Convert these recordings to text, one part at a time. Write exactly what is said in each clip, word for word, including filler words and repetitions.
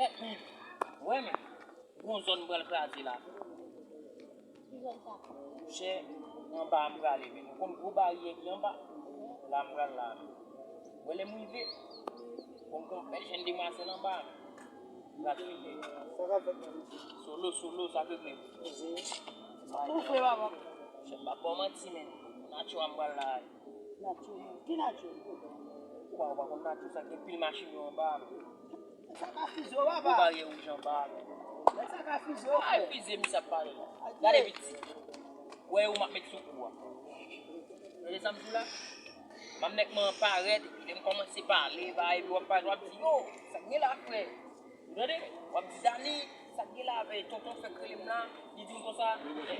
Wè men, gon zòn m pral kraze la. Ki zòn sa? Monchè, anba a m prale, men ou konn gwo baryè ki anba? La m pral la. Wè lè m rive, ou konn gon bèl jèn demwazèl anba a. M pral file. Sa k ap fèt menm? Solo, solo, sa k regle? Poze. Ou fre, papa. Monchè, m p ap ba w manti, men. Natyo a m pral la. Natyo menm? Ki Natyo? Ou pa, ou pa konn Natyo sa, gen pil machin yo anba a. Sa ka fize w, papa. Gwo baryè wouj anba a. Sa ka fize w, frè. Ay, fize, misye ap pale la. Gade piti. Wè, ou m ap met sou kou a. Tande sa m di w la? M ap nèk man parèt, epi lè m kòmanse pale, ba, epi w ap pale, w ap di, yo, sa k gen la, frè? Ou tande? W ap di, Dani, sa k gen la, e, tonton fèk rele m la, li di m konsa, e,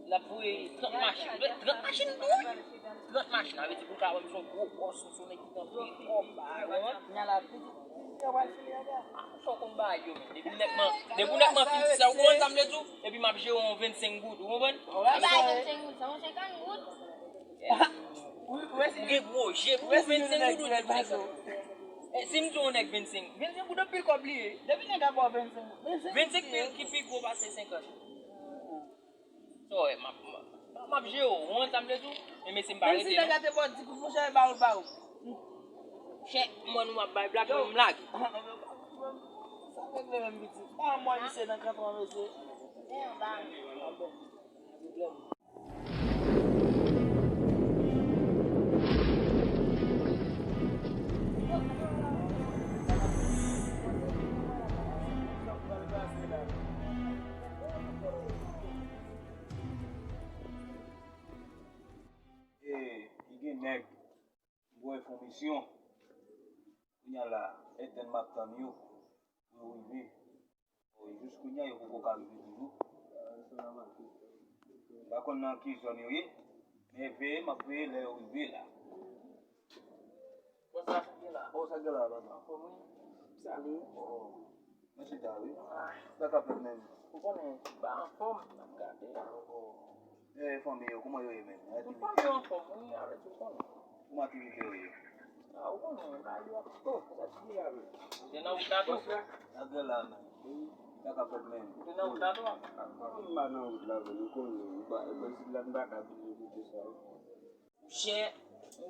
l ap voye trant machin. Trant machin tou, wi. Trant machin, sa vle di pou l ka wè m se yon gwo bòs, m se yon nèg ki gen anpil kòb, bagay, ou konprann? Kounye a la, pitit, pitit yo pral file anba. Ah, fò w konn bagay yo, men. Depi nèkman, depi nèkman fin di sa, ou konprann sa m vle di w? Epi m ap jere yon vennsenk goud, ou konprann? Ou bay vennsenk goud, sa yon senkant goud? Ou gen gwo je, pou vennsenk goud ou di m senkant. E, si m di yon nèg vennsenk, vennsenk goud anpil kòb li ye. Depi nèg ap ba w vennsenk goud, vennsenk mil ki pi gwo pase senkant. Sa w wè, m ap, m ap, m ap jere w, ou konprann sa m vle di w? Men mesye, m pa rete non. Menm si nèg la te ba w di goud, monchè, e ba w l ba w. Chè, mwen nou ap bay blag, mwen m lage. Sa regle menm pitit. Pa mwen misye nan kantran mesye. E, li gen nèg, m voye fè yon misyon. Kounye a la, e tann m ap tann yo pou yo rive. Jis kounye a, yo poko ka rive toujou. M pa konn nan ki zòn yo ye, men veye, m ap veye lè yo rive la. Bon, sa k gen la? Oh, sa k gen la, papa? Anfòm, wi. Sali. Oh, mèsi ta, wi. Sa k ap fèt menm? Ou konnen, ba anfòm, n ap gade. Oh. E fanmi yo, kòman yo ye menm? Tout fanmi yo anfòm, wi, avèk ou konnen. Kòman aktivite yo ye? A, ou konnen, bagay yo ap, oh, sa ti la, wi. Ou te nan wout la tou? Sa k gen la menm? Sa k ap fèt menm? Ou te nan wout la tou? A, m pa nan wout la, men nou konnen, m pa, e mwen si la, m pa ka vin kote sa, wi. Chè.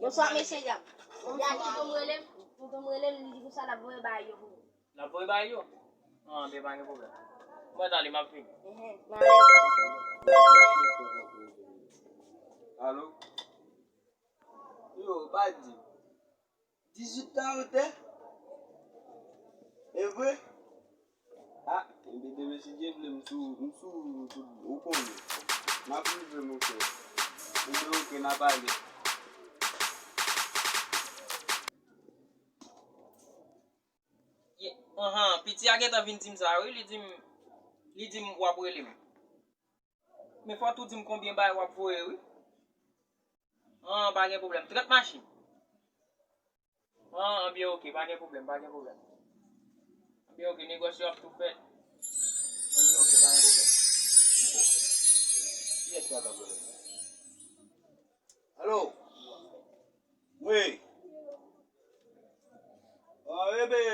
Bonswa, mesye dam. Bonswa. Tonton m rele m, tonton m rele m, li di konsa l ap voye bagay yo pou mwen. L ap voye bagay yo? An, ben, pa gen pwoblèm. Mwen t ale, m ap vini. Enhen, m ale. Alo? Yo, pa di. Dizuit karantè? E vre? A, enben demen si Dye vle, m sou, m sou wout, ou konnen. M ap rive, monchè. Enben, oke, n a pale. Ye, anhan, piti a gentan vin di m sa, wi, li di m, li di m w ap rele m. Men fò w tou di m konbyen bagay w ap voye, wi. An, pa gen pwoblèm. Trant machin. An, anben, oke, pa gen pwoblèm, pa gen pwoblèm. Anben, oke, negosye ap tou fèt. Anben, oke, pa gen pwoblèm. Kiyès sa k ap rele m la? Alo? Wi. Ah, enben,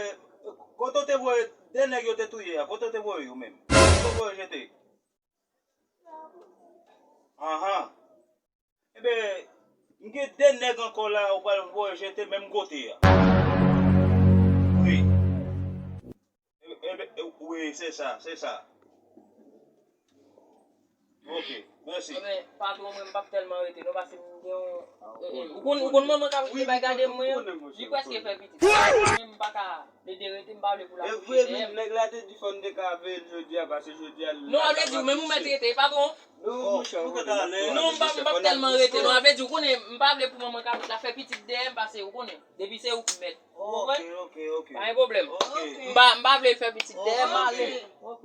kote w te voye de nèg yo te touye a? Kote w te voye yo menm? Kote w voye jete? Anhan. Enben, m gen de nèg ankò la, ou pral voye jete menm kote a. Wi. E, e, e, wi, se sa, se sa. Ok, mèsi. Enben, patwon, mwen, m p ap tèlman rete, non, paske m gen yon, e, e, ou konn, ou konn manman k ap rete bay gade mwen an, li prèske fè pitit. Mwen, m pa ka plede rete, m pa vle pou l ap kouche dèyè m. E vre, men nèg la te di fò n te ka veye l jodi a, paske jodi a, l... Non, a vle di, ou menm ou mèt rete, patwon. Non, monchè, ou konn ale. Non, m p ap, m p ap tèlman rete, non, a vle di, ou konnen, m pa vle pou manman k ap la fè pitit dèyè m, paske ou konnen, depi se ou ki mèt. Ou konprann? Ok, ok, ok. Pa gen pwoblèm. Ok. M pa, m pa vle fè pitit dèyè m ale. Ok.